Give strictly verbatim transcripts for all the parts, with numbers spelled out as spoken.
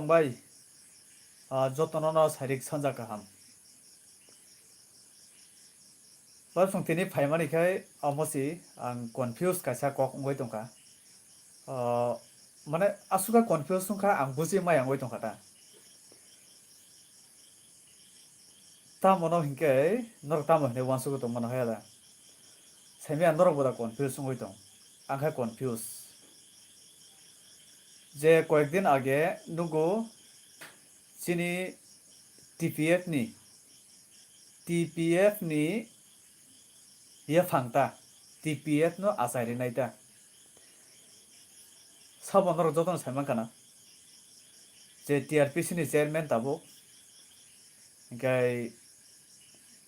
Bai, ah, jotono no sairik sanja kaham. Bar chwng tini phaimani khai omo si ang confuse kaisa kok wngwi tongkha. Ah, mane aswk kha confuse wngkha, ang buji maya wngwi tongkha ta. Tamo no hinkhe norok tamo hinwi uansugwi tongmano haya da? Saimaya norok bo da confuse wngwi tong? Ang khe confuse. Je koyekdin age nugo chini T P F ni, T P F ni yaphang ta, T P F no achai rinai ta. Sabo norok jotono sai mankha na, je T R P C ni chairman tabuk, hinkhe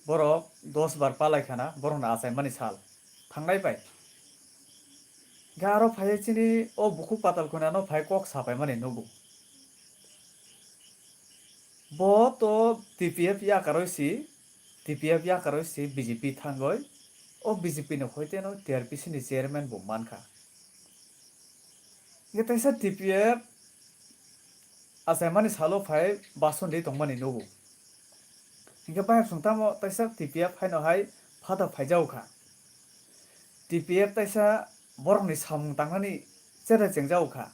borok dos bar palai khana, borokno achaimani sal thangnai bai. Hinkhe aro phaiwi chini o bukhuk Patal Koina no phai kok sapaimani nugo. Bo to T P F yakarwi si, T P F yakarwi si B J P thangwi, o B J P ni hoite no T R P C ni chairman bo mankha. Hinkhe teisa T P F achaimani salo phai bason di tongmani nugo. Hinkhe bayap song tamo teisa T P F haino hai phata phaijago kha. T P F teisa borokni samung tangnani chera chengjago kha.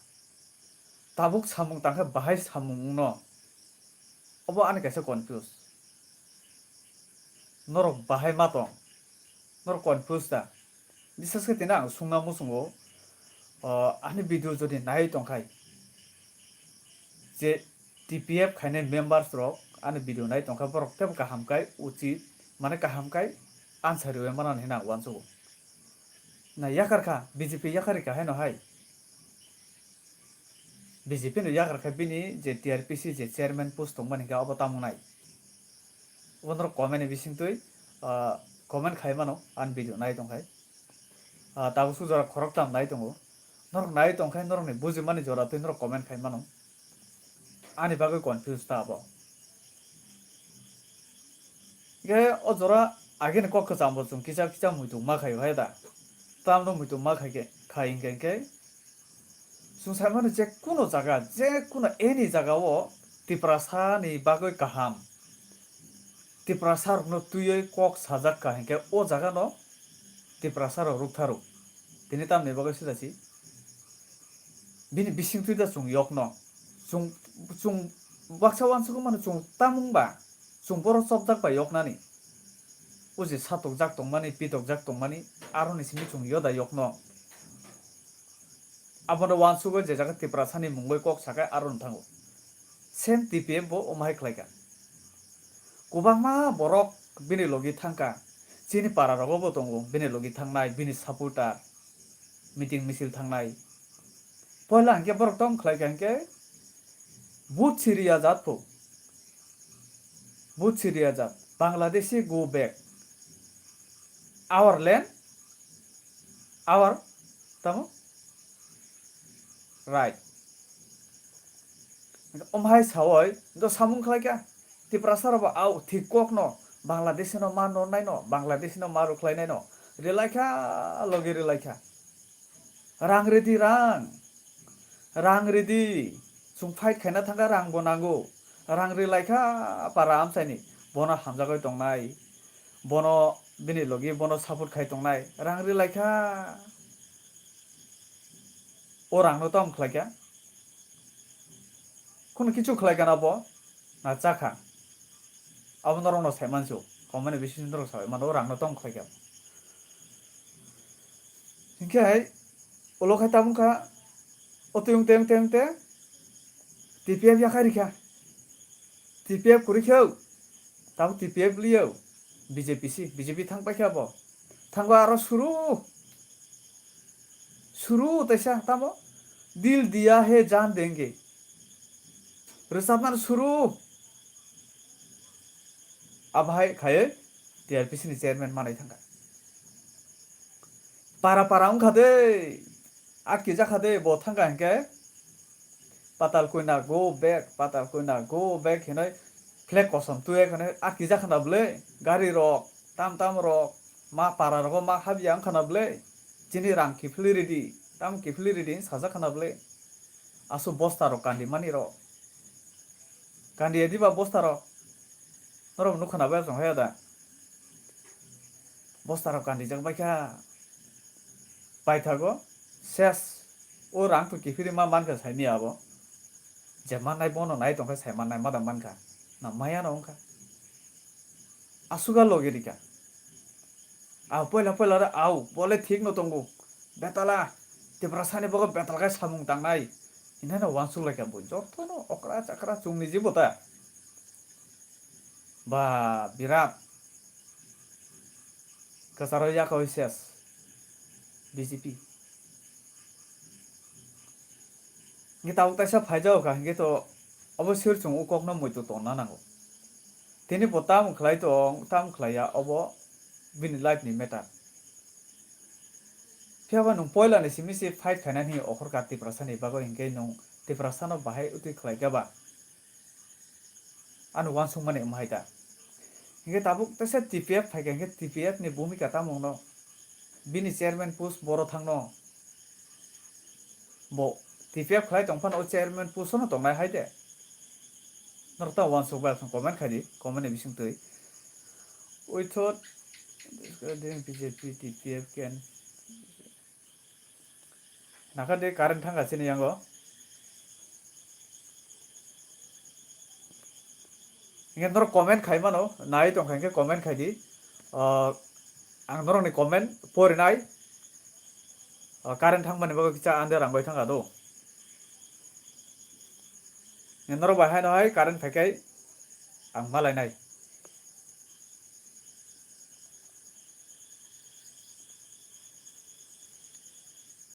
Tabuk samung tangkhe bahai samung wngno? Obo ani kaisa confuse. Norok bahai ma tong? Norok confuse da? Bisas khe tini ang sungna muchungo, o, ani video jodi nai tongkhai, je T P F khainai members rok ani video nai tongkha, borok tebo kaham kai uchit, mane kaham kai answer rwui manani hinwi ang uansugo. Na yakar kha, B J P yakar rikha haino hai. B J P no yakar kha bini je T R P C je chairman post tongmani hinkhe obo tamo nai. Obo norok comment ni bisingtwi, ah, comment khai mano, ani video nai tongkhai. Ah, tabuk suk jora khoroktham nai tongo. Norok nai tongkhai norokni bujimani jora twi norok comment khai mano. Ani bagwi confuse ta abo. Hinkhe o jora agini kok kwcham bo chwng kisa kisa muitu ma khaio hai da. Tamno muitu ma khai khe, khai hinkhe hinkhe chwng sai mano je kuno jaga, je kuno any jaga o Tiprasa ni bagwi kaham. Tiprasa rokno twiwi kok sajak kha hinkhe o jaga no Tiprasa rok ruktharo. Tini tamni bagwi sida si. Bini bising twi da chwng yokno. Chwng, chwng baksa uansukgwi mano chwng tamung ba. Chwng borok chopjak bai yoknani. O je satokjak tongmani, pitokjak tongmani, aroni simi chwng yoda yokno. Abono uansukgwi je jaga Tiprasani mungwi kok sakai aro wng thango. Same T P F bo omo hai khlaikha. Kwbangma borok bini logi thangkha. Chini para rogo bo tongo bini logi thangnai, bini supporter, meeting misil thangnai. Poila hinkhe borok tong khlaikha hinkhe, vote si rwya jat pho. Vote si rwya jat. Bangladeshi go back. Our land, our, tamo? Right. Omo hai sawi, do samung khlaikha. Tiprasa rok bo au thik kok no, Bangladeshi no ma nornai no, Bangladeshi no ma rwkhlainai no. Rwlaikha, logi rwlaikha. Rang ridi rang. Rang ridi. Chwng fight khaina thangkha rang bo nango. Rang rwlaikha para amchaini. Bono hamjagwi tongnai. Bono bini logi bono support khai tongnai. Rang rwlaikha. O rang no tamo khlaikha. Khunu kichu khlai gana bo, na chakha. Abo norok no sai mansu, comment ni bising norok sai mano, rang no tong khlai kha. Hinkhe hai, ulo khai tabung kha, o tong teng teng te, T P F yakhai rikha. T P F kwrwi khe, tabuk T P F liyo, B J P si, B J P thang paikha bo. Thango aro suru. Suru teisa tamo? Dil diya hai jaan denge. Rwchapmani suru. Abo hai khaiwi T R P C ni chairman manwi thangkha. Para para wngkha de. Atki jakha de bo thangkha hinkhe. Patal Koina go back, Patal Koina go back hinwi flag kosom twi hinwi atki jakha na bwle, gari rok, tam tam rok, ma para rogo ma habya wngkha na bwle, chini rang kiphilwi ridi, tam kiphilwi ridi hinwi sajak kha na bwle, aswk bosta rok kandi mani rok, Kandi ya diba bosta rok. Norok nukha na bai chong haya da. Bosta rok kandi jak bai kha. Paithago ses. O rang to kiphiri ma mankha saini abo. Je mannai bono nai tongkha sai mannai ma da mankha. Na maya no wngkha. Asuga logi rika. Au poila poila re au bole thik no tongo. Betala. Tiprasani bogo betal kai samung tangnai. Hinai no wansuk lai kha bo. Joto no okra chakra chungni jibo ta. Ba birat. Kwcharo yakoi ses. B J P. Hingke tabuk taisa phaijao kha, hingke to obo sir chwng o kokno muitu tonna nango. Tini bo tam khlai tong, tam khlai ya, obo bini life ni matter. Phiya ba nwng poila ni simi se fight khainani okhor ka Tiprasa ni bagwi, hingke nwng Tiprasa no bahai utwi khlai kha ba? Ano wansukmani wng hai ta. Hingke tabuk teisa T P F phaikha hingke T P F ni bhumika tamo wngno? Bini chairman post boro thangno. Bo T P F khlai tongphano o chairman post no tongnai hai de. Norok ta wansuk bai comment khai di, comment ni bising twi. We thought B J P, T P F can Naka de current thangkha chini yango. Hingke norok comment khai mano, nai tongkha hingke comment khai di. Ah, ang norokni comment porinai. Ah, current thangmani bagwi kisa ande rang bai thangkha do. Hingke norok bai haino hai current phaikhai ang malainai.